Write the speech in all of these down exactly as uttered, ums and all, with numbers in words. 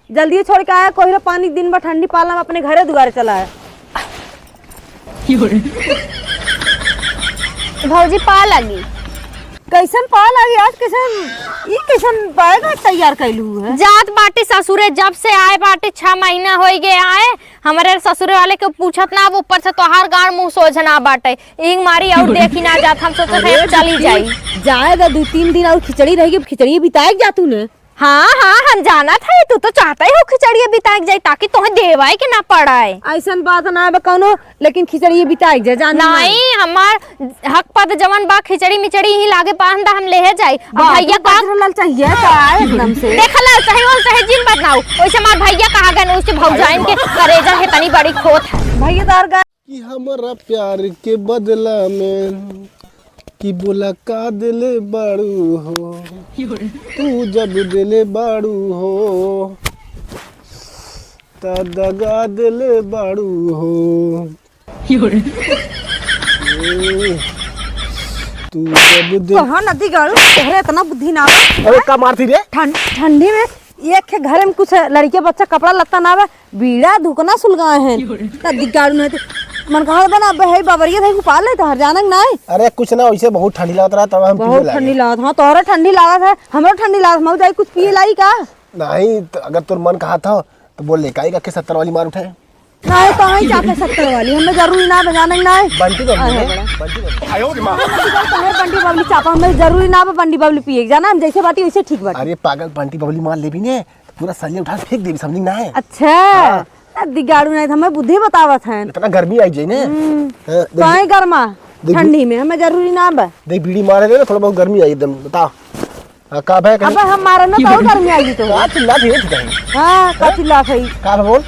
जल्दी छोड़ के आया, कोहरे पानी दिन भर ठंडी पाला में अपने घरे दुआरे चला है। भौजी, पा लगी। कैसन पा लगी आज? कैसन, ई कैसन बैग तैयार कैलू है? जात बाटी ससुरे, जब से आए बाटी, छह महीना होई गए आए। हमरे ससुरे वाले के पूछत ना, अब ऊपर से तोहार गाड़ मुंह सोझ ना बाटे। इंग मारी और देखी ना जात, हम सोचे थे अरे अब चली बिट्टी, जाई। जाए दा दू तीन दिन और खिचड़ी रहेगी, अब खिचड़ी बिताए के जा तू ने। हाँ, हाँ, हम जानत है, तू तो चाहत है हो खिचड़िया बिताए के जाई, ताकि तोहे देवाए के ना पड़ाए। ऐसन बात ना बा कौनो, लेकिन खिचड़िया बिताए के जाए, जान नहीं, हमार हक पद जवन बा, खिचड़ी मिचड़ी ही लागे बांधा हम लेहे जाई। अब बाबू भैया का बजरलाल चाहिए का एकदम से? देख लाल चाहे, ओल चाहे, जिन बदनाऊ, ओइसे हमार भैया कहा गन, ओइसे भौजाइन के करेजा है तनी बड़ी खोत है। भैया तार गा- कि हमरा प्यार के बदला में कि बोला का देले बाड़ू हो, तू जब देले बाड़ू हो, त दगा देले बाड़ू हो। ए, तू जब दे- कहाँ नदी गाड़ू, तोहरे इतना बुद्धि ना बा। अरे का मारती रे? ठंड, ठंडी में एक के घरे में कुछ लड़के बच्चा कपड़ा लत्ता ना बा, बीड़ा धुकना सुलगाए हैं। नदी गाड़ू नहीं तो मन कहा बना, अब है बाबरिया था, पाल ले तो हर जानक ना है। अरे कुछ ना, वैसे बहुत ठंडी लागत रहा, तब हम पीने बहुत लागे। ठंडी लागत, हाँ, तोहरा ठंडी लागत है, हमरो ठंडी लागत, हम जाई कुछ पिए लाई का? नहीं, तो अगर तोर मन कहा था, तो बोल ले, काई का के सत्तर वाली मार उठाए। नहीं, तो हमें चापे सत्तर वाली, हमें जरूरी ना बजाने ना है। बंटी बबली आए ने, हैं बड़ा। बंटी बबली। बंटी बबली, तोहर बंटी बबली चापा, हमें जरूरी ना बा बंटी बबली पिए के, जाना हम जैसे बाटी वैसे ठीक बाटी। अरे पागल, बंटी बबली मार लेबी ने, तो पूरा सरिया उठा के फेंक देबी, समझी ना है? अच्छा, हाँ। दिगाड़ू नहीं, हमें बुद्धि बतावत हैं। इतना गर्मी आई जाए ने। हम्म। हाँ, देख। काहे गर्मा? देख। ठंडी में हमें जरूरी ना बा। देख, बीड़ी मारे ले ना, थोड़ा बहुत गर्मी आई एकदम, बता। हाँ, का भाई अब हम मारन ना तो और गर्मी आई तो। का चिल्ला थे, ठीक है। हाँ, का चिल्ला थे। का बोल?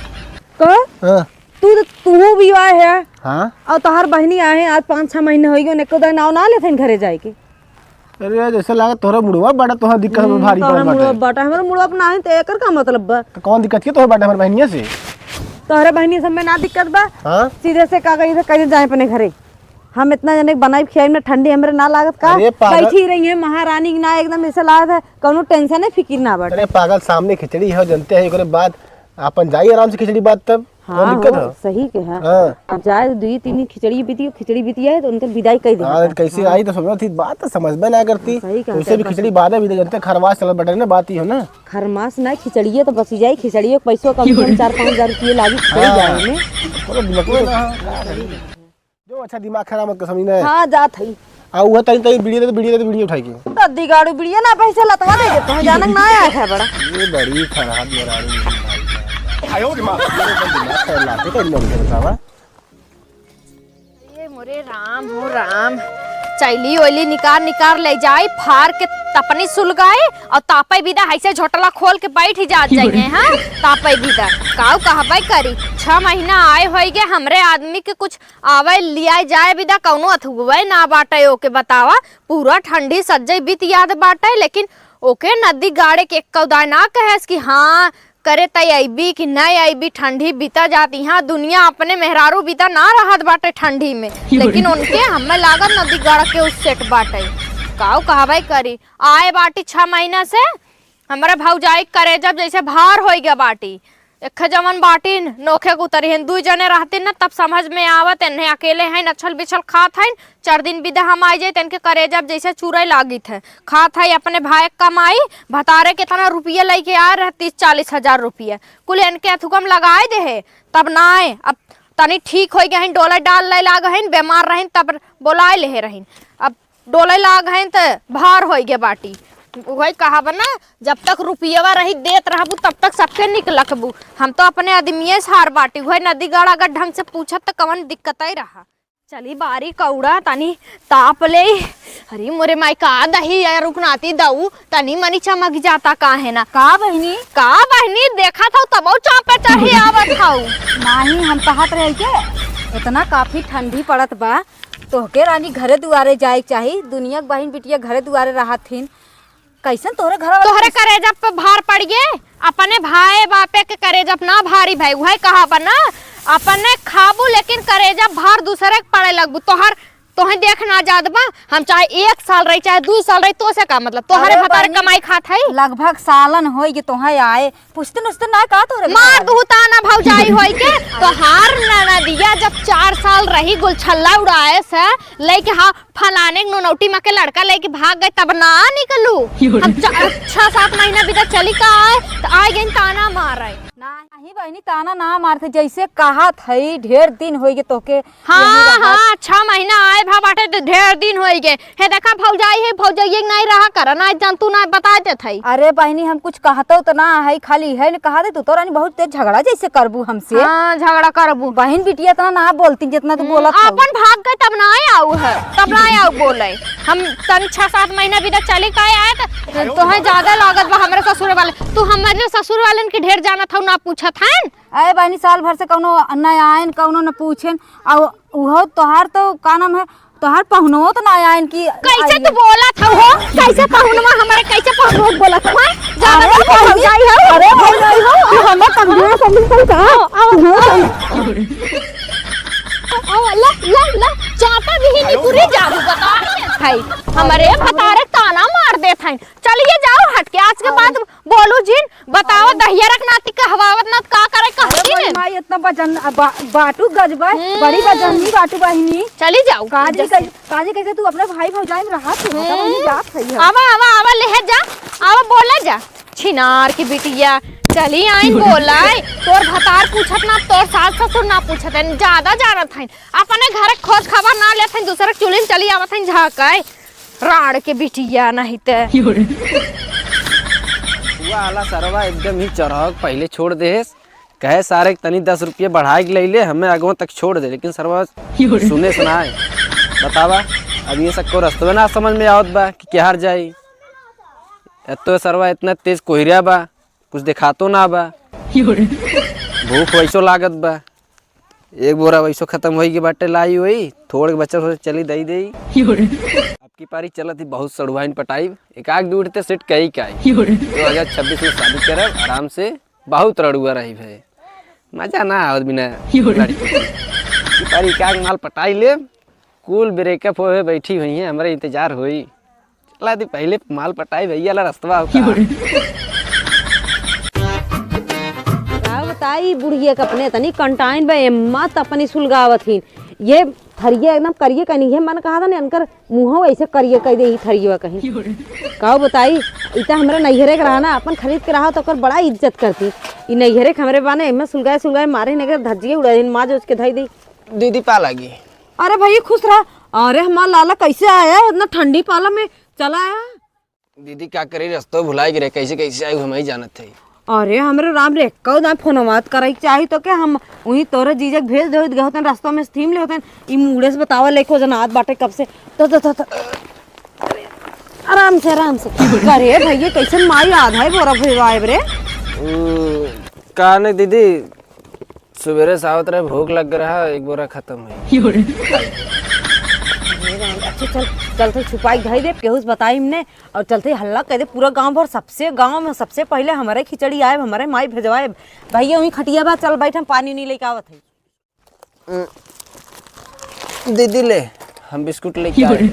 का? हाँ। तू तो, तू भी आए है। हाँ। और तोहार बहनी आए हैं, आज पाँच छह महीने होई गए, एको दाई नाव ना लेते हैं घरे जाए के। अरे यार, जैसे लागे तोहरा मुड़वा बड़ा, तोहरा दिक्कत में हम्म, भारी तोहरा पड़ बाटे। मुड़वा बड़ा, हमारा मुड़वा ना है, तो एकर का मतलब बा? तो कौन दिक्कत के तोहरा बाटे हमारे बहनिया से? तोहरे बहनिया से हमें ना दिक्कत बा। हाँ? सीधे से का कही, कैसे जाए अपने घरे? हम इतना जने के बनाई खियाई में ठंडी हमरे ना लागत का? अरे पागल। बैठी रही है महारानी की ना, एकदम ऐसे लागत है, कौनो टेंशन है, फिकिर ना बाटे। अरे पागल, सामने खिचड़ी है, जनते हैं, ओकरे बाद अपन जाई आराम से खिचड़ी बात तब। कौन हाँ दिक्कत हो, है? सही के है। हाँ। अब जाए दुई तीन दिन खिचड़ी बीती, खिचड़ी बीती है तो उनके विदाई कह दे। हाँ, कैसे हाँ। आई तो समझ थी, बात तो समझ में ना करती। सही कहा, उसे भी सही खिचड़ी बात। बाद में भी दे, जनते खरवास चलत बटे ना, बात ही हो ना। खरमास ना, खिचड़िए तो बची जाई, खिचड़िए के पैसों कम से कम चार पाँच हजार रुपये लागी, खिचड़ी हाँ। जाए में। पूरा दिमाग में ना, का करी? जो अच्छा दिमाग खराब मत कर, समझी ना। हाँ, जात हई। आ, उहे तनी, तनी बीड़ी दे, तो बीड़ी दे, तो बीड़ी उठाई के। दद्दी गाड़ू बीड़िया ना पैसे लतवा दे देते हैं, जानक ना आया है बड़ा। ये बड़ी खराब मेहरारू है भाई। आयो रे माँ। ये बड़ी दिमाग खराब लाते, कहीं नहीं बतावा। ये मोरे राम हो राम, चैली ओली निकार निकार ले जाई, फार के तपनी सुलगाई और तापे बिदा ऐसे झोटला खोल के बैठ ही जात जाइए, हाँ, तापे बिदा। काऊ कहबे करी, छह महीना आए होई गे, हमरे आदमी के कुछ आवे लियाए जाए बिदा कौनो अथुवे ना बाटे ओके बतावा। पूरा ठंडी सज्जई बीत याद बाटे, लेकिन ओके नदी गाड़े के एक्कौ दाय ना कहेस कि हाँ, करे तय अइबी कि नहीं अइबी, ठंडी बीता जात। यहाँ दुनिया अपने मेहरारू बीता ना रहत बाटे ठंडी में, लेकिन उनके हमें लागत नदी गाड़ के उस सेट बाटे। काऊ कहबे करी, आए बाटी छह महीना से, हमरे भौजाई के करेजा जैसे भार होई गया बाटी। एक जवन बाटिन नोखे के उतरी हैं, दुई जने रहतिन न तब समझ में आवत, एन्हे अकेले हैं, नछल बिछल खात हैं। चार दिन बिदा हम आई जाए, तेनके करेजा जैसे चुरई लागित है। खात है अपने भाई के कमाई, भतारे केतना रुपये लेके आए रहे, तीस चालीस हजार रुपये, कुल एनके अथुकम लगाए दे है। तब नाय, अब तनी ठीक होई गए हैं, डोले डाल ले लाग हैं, बीमार रहें तब बोलाए ले रहीन। अब डोले लाग हैं त भार होई गे बाटी। उहे कहाब ना, जब तक रुपयवा रही देत रहबू, तब तक सबके निक लखबू। हम तो अपने आदमिये से हार बाटी। उहे नदी गाड़ अगर ढंग से पूछत त कवन दिक्कतई रहा। चली बारी कौड़ा तनी ताप ले। अरे मोरे माई का दही या रुकनाती दऊ, तनी मनी चमक जाता का है ना। का बहिनी? का बहिनी, देखत हऊ तबौ चापे चढ़ी आवत हऊ। नाही, हम कहत रहे के इतना काफी ठंडी पड़त बा, तोहके रानी घरे दुआरे जाए के चाही, दुनिया के बहिन बिटिया घरे दुआरे रहत हिन, कैसन तोहरे घर वाला तोहरे कैसे करेजा पे भार पड़ गए, अपने भाई बापे के करेजा पे ना भारी भाई, उहे कहा बा ना, अपने खाबू लेकिन करेजा भार दूसरे के पड़े लगबू। तोहर तोहे देख ना जात बा, हम चाहे एक साल रही, चाहे दू साल रही, तोसे का मतलब? तोहरे अरे भतार बहिनी, कमाई खात है। लगभग सालन होई कि तोहे आए, पुछते नुछते ना का तोहरे मार भतार? दुहु ताना भौजाई होई के। तोहार ननदिया जब चार साल रही गुलछल्ला उड़ाए से, लेके हाँ फलाने के नौनौटी माँ के लड़का लेके भाग गए, तब ना निकलू। हम चा-, छह सात महीना बीता चली का आए, तो आ गई ताना मारे। नाही बहिनी, ताना ना मारते, जैसे कहत हई, ढेर दिन होई गे तोके हाँ, यही रहत। हाँ, छह महीना आए भा बाटे तो ढेर दिन होई गे। हे देखा भौजाई है, भौजाई एक नाई रहा कर, ना जान तू ना बता देत हई। अरे बहिनी, हम कुछ कहतो तो ना है, खाली है न कहा दे तू तो रानी बहुत तेज झगड़ा जैसे करबू हमसे। हाँ, झगड़ा करबू। बहिन बिटिया इतना ना बोलती जितना तू हम्म, बोलत हऊ। अपन भाग गए तब ना आऊ है, तब ना आऊ बोले। हम तनी छह सात महीना बीता चली का आए तो तोहे ज्यादा लागत बा हमरे ससुर वाले। तू हमरे ससुर वालन के ढेर जानत हऊ, ना पूछत हन। अरे बहिनी, साल भर से कौनो न आयन, कौनो न पूछेन, और उहो तोहार तो का नाम है, तोहार पहुनवो तो ना आयन कि कैसे आई तू है। बोलत हऊ हो? कैसे पहुनवा हमारे, कैसे पहुनवा बोलत हऊ? ज्यादा अरे बोल भौजाई हो। अरे भौजाई हो, तू हमें कमजोर समझत हऊ का? आओ, आओ, आओ। आओ, ला, ला, ला, चापा भी ही निकुरी जाबू, बता देत हई। हमरे भतारे ताना मार देत हई। चलिए जाओ हट के, आज के बाद बोलू जिन, बताओ, दहिया रख नाती कहवावत ना, का करे, अरे कहती बड़ी ने? माई, इतना बजन, बा-, बाटू गजबा, हम्म। बड़ी बजनी बाटू बहिनी। चली जाओ। काजी कैसे, काजी कैसे तू अपने भाई भौजाई में रहा तू, हटा बहिनी, हम्म। जात है ये। आवा, आवा, आवा, ले जा, आवा, बोला जा। छिनार की बिटिया, चली आइन बोलाए, तोर भतार पूछत ना, तोर सास ससुर ना पूछत हैं, ज्यादा जानत हैं, अपने घर के खोज खबर ना लेत हैं, दूसरे के चुलिन चली आवत हैं झाँकाए। राड़ के बिटिया नहीं ते। हुआ आला सरवा एकदम ही चढ़क पहिले छोड़ देहेस। कहे सारे के तनी दस रुपये बढ़ाए के ले ले, हमें आगवा तक छोड़ दे, लेकिन सरवा सुने सुनाए। बतावा, अब ये सबको रस्तवे ना समझ में आवत बा कि केहार जाई। एतो सरवा इतना तेज कोहरिया बा, कुछ देखातो ना बा। भूख वैसो लागत बा। एक बोरा वैसो खतम होई के बाटे, लाई होई, थोड़े बचल हो चली दई देई। अब की पारी चलत ही बहुत सड़ुआइन पटाई, एक आग दूर ते सेट कई काई। दो हजार छब्बीस में शादी करब आराम से, बहुत रड़ुआ रही भे, मजा ना आवत बिना लड़की के। की पारी एक आग माल पटाई ले, कुल ब्रेकअप होए बैठी हुई है, हमरे इंतजार होई। चला दी पहिले माल पटाई भैया ला रस्तवा होता। का बताई बुढ़िया के अपने तनी कंटाइन बा, एम्मा त अपनी सुलगावत ही। ये थरिया एकदम करिए कहीं है, मन कहा था ने अनकर मुँहो ऐसे करिए कह दे ही थरिया कहीं। का बताई, इता हमरा नैहरे के रहा ना, अपन खरीद के रहा तो ओकर बड़ा इज्जत करती। ई नैहरे के हमरे बाने, एम्मा सुलगाए सुलगाए मारे ने के धज्जिए उड़ा दिन माँ जो उसके धई दी। दीदी पा लागी। अरे भैया खुश रहा। अरे हमार लाला कैसे आया है इतना ठंडी पाला में चला आया? दीदी का करी, रस्तो भुलाई गिरे, कैसे कैसे आई हम ही जानत है। अरे हमरे राम रे, कौ ना फोन बात करे के चाही तो के हम वही तोरे जीजक भेज दे होत, गए होतन रस्तो में से थीम ले होतन। ई मुड़े से बतावा लेको जना आत बाटे कब से। तो, तो, तो, तो। आराम से, आराम से। अरे भैया कैसे माई आधा ही बोरा भेजवाए रे? उ, का नहीं दीदी, सुबेरे से आवत रहे, भूख लग रहा, एक बोरा खत्म है। अच्छा, चल, चलते छुपाई धई दे, केहू से बताई हमने, और चलते हल्ला कह दे पूरा गांव भर, सबसे गांव में सबसे पहले हमारे खिचड़ी आए, हमारे माई भेजवाए। भैया, वहीं खटिया बा, चल बैठ, हम पानी नहीं लेके आवत है। दीदी ले, हम बिस्कुट लेके आए।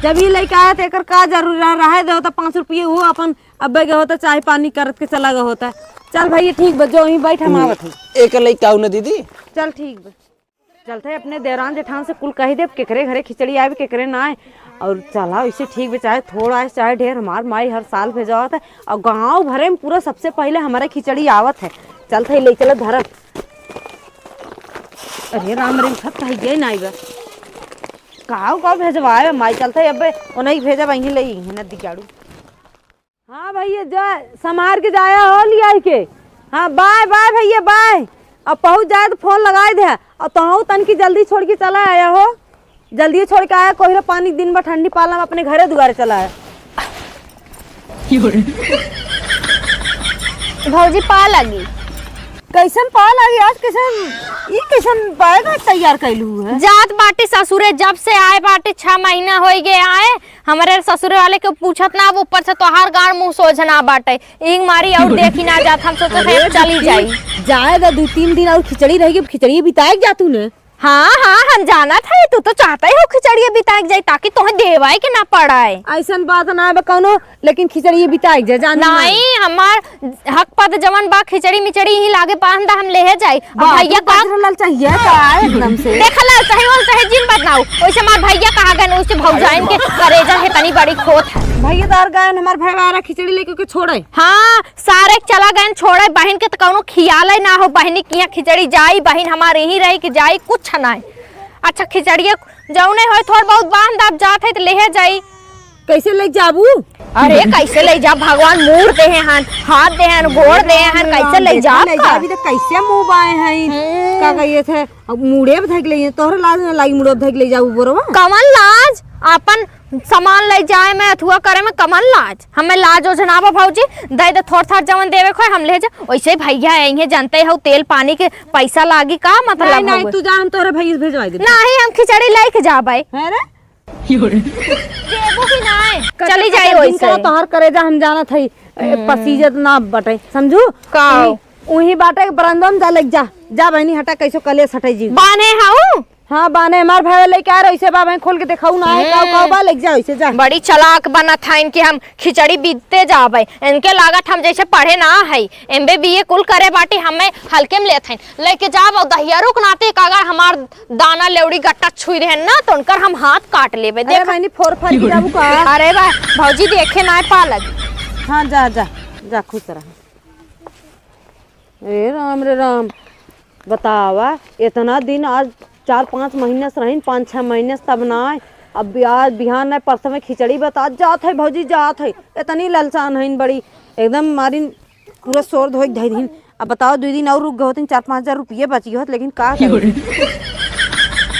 जब ये लेके आया तो एकर का जरूरी रहा, रहे दे होता पाँच रुपये, वो अपन अब्बे के होता चाय पानी करत के चला गया होता। चल भैया ठीक बा, जो वहीं बैठ, हम आवत हई। एक लइका आऊ ना दीदी। चल ठीक बा। चलते अपने देवरान जेठान से कुल कह देब केकरे घरे खिचड़ी आवे केकरे ना आए। और चला वैसे ठीक बा, चाहे थोड़ा आए चाहे ढेर, हमार माई हर साल भेजावत है। और गाँव भरे में पूरा सबसे पहले हमारे खिचड़ी आवत है। चलते ले चलो धरम। अरे राम रे, उठत कहीं गई ना बा। काऊ काऊ भेजवाए माई, चलते अबे ओनही भेजब, वहीं ले ही नदी गाड़ू। हाँ भैया, जा, संभार के जाया हो लियाई के। हाँ, बाय, बाय भैया, बाय। अब पहुँच जाए तो फोन लगाई दे। और तोहू तनकी जल्दी छोड़ के चला आया हो। जल्दी छोड़ के आया, कोहरा पानी दिन भर ठंडी पाला में अपने घरे दुआरे चला आया। भौजी, पा लगी। कैसन पा लगी आज? कैसन, ई कैसन बैग तैयार कैलू है? जात बाटी ससुरे, जब से आए बाटी, छह महीना होई गए आए। हमरे ससुरे वाले के पूछत ना, अब ऊपर से तोहार गाड़ मुंह सोझ ना बाटे। इही मारी और देखी ना जात, हम सोचत है अरे चली बिट्टी, जाई। जाए दा दू तीन दिन और खिचड़ी रहेगी, खिचड़ी बिताए के जा तू ने। हाँ, हाँ, हम जानत है, तू तो चाहत ही हो खिचड़िया बिताए के जाई, ताकि तोहे देवाए के ना पड़े। अइसन बात ना बा कौनो, लेकिन खिचड़िया बिताए के जाए, जान नहीं, हमार हक पद जवन बा, खिचड़ी मिचड़ी यहीं लागे पाहन दा, हम लेहे जाई। अब भैया का लल चाहिए का एकदम से? देख लल चाहे, वल चाहे जिन बात ना हो, वैसे हमार भैया कहा गए, वैसे भौजाइन के करेजा है तनी बड़ी खोत है। भैया तार गए, हमार भाई वारा खिचड़ी लेके के छोड़े। हाँ, सारे के चला गए छोड़े, बहिन के तो कौनो खियाल ही ना हो, बहिनी के यहाँ खिचड़ी जाई, बहिन हमारे यहीं रही कि जाई, कुछ ना है। अच्छा, खिचड़िया जौने होय, थोड़ बहुत बांध दाब जात है तो लेहे जाई। कैसे ले जाबू? अरे, कैसे ले जा, भगवान मूड़ दे हैं, हाथ, हाथ दे हैं, गोड़ दे हैं, कैसे ले जा ले का? जाबी तो कैसे मुँह बाए हैं? हम्म। का कहिए थे, अब मुड़े धक ले, तोहरे लाज ना लागी, मुड़े धक ले जाबू बोरवा। कवन लाज? अपन सामान ले जाए में, अथुआ करे में कमन लाज? हमें लाज ओझ ना बा भौजी, दे दे थोड़ थाड़ जवन देवे खोए हम ले जा। वैसे ही भैया आई हैं, जानते हो तेल पानी के पैसा लागी, का मतलब नहीं, नहीं, हउए? तू जा, हम तोहरे भैया से भेजवाई देब। नहीं, हम खिचड़ी लेके जाबे। हैं रे? देबू कि नहीं? कच्चा चली कच्चा जाई दिन वैसे। का तोहर करेजा हम जानत हई, ए, हम्म। पसीजत ना बटे, समझू? का? उही, उही बाटे बरंदम जा, लग जा, जा बहनी हटा, कैसो कलेस हटे जी। बाने हऊ? हाँ, बाने हमार भाई लेके आ रहे, इसे बा, भाई खोल के देखाऊ ना है, काऊ, काऊ बा, लेके जाओ इसे, जा। बड़ी चालाक बनत है इनके, हम खिचड़ी बीतते जाबे। इनके लागत हम जैसे पढ़े ना है, एमबीबीए कुल करे बाटी, हमें हल्के में लेत हैं। लेके जाब और दहियरू के नाते एक अगर हमार दाना लेवड़ी गट्टा छुई रहे ना, तो उनकर हम हाथ काट लेबे। अरे देख बहनी, फोर फार के जाबू का? अरे बा, भौजी देखे ना पालक। हाँ, जा, जा, जा, खुश रह। ए राम रे राम, बतावा, इतना दिन आज चार पाँच महीने से रहीन, पाँच छह महीने से तब ना आए। अब बि-, आज बिहान ना परसों में खिचड़ी बता जात है, भौजी जात है, इतनी ललचान हईन बड़ी, एकदम मारिन पूरा शोर धोए धई दिन। अब बताओ, दो दिन और रुक गए होते, चार पाँच हजार रुपये बची होत, लेकिन का करी?